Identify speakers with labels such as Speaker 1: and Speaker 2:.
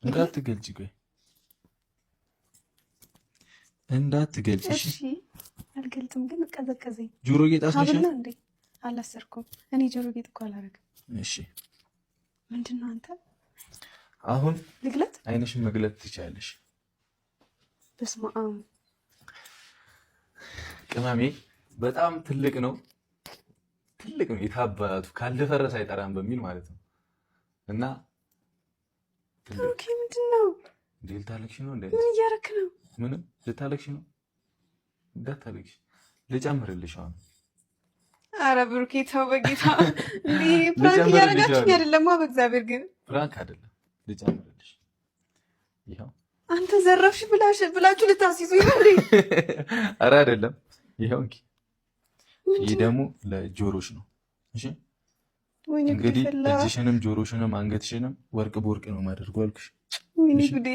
Speaker 1: እንዳትገልጪ፣ ቆይ እንዳትገልጪ።
Speaker 2: እሺ አልገልጥም፣ ግን ቀዘቀዘኝ።
Speaker 1: ጆሮ ጌጥ አስረሻል
Speaker 2: እንዴ? አላሰርኩም። እኔ ጆሮ ጌጥ እኮ አላረግም።
Speaker 1: እሺ
Speaker 2: ምንድን ነው አንተ?
Speaker 1: አሁን
Speaker 2: ልግለጥ?
Speaker 1: አይንሽን መግለጥ ትችያለሽ።
Speaker 2: በስመ አብ።
Speaker 1: ቅመሜ በጣም ትልቅ ነው፣ ትልቅ ነው። የታባቱ ካልደፈረሰ አይጠራም በሚል ማለት ነው። እና
Speaker 2: Okay፣ ምንድን ነው
Speaker 1: እንዴ? ልታለቅሽ ነው እንዴ?
Speaker 2: ምን እያደረክ ነው?
Speaker 1: ምንም፣ ልታለቅሽ ነው? እንዳታለቅሽ፣ ልጨምርልሽ አሁን።
Speaker 2: አረ ብሩኬ ተው፣ በጌታ እንዴ! Prank እያደረጋችሁኝ አይደለማ? በእግዚአብሔር ግን።
Speaker 1: Prank አይደለም፣ ልጨምርልሽ። ይኸው።
Speaker 2: አንተ ዘረፍሽ ብላችሁ ልታስይዙ ይሆን እንዴ?
Speaker 1: አረ አይደለም። ይኸው እንኪ፣ ይህ ደግሞ ለጆሮሽ ነው። እሺ እንግዲህ እጅሽንም ጆሮሽንም አንገትሽንም ወርቅ በወርቅ ነው የማደርገው አልኩሽ።
Speaker 2: ወይኔ ጉዴ!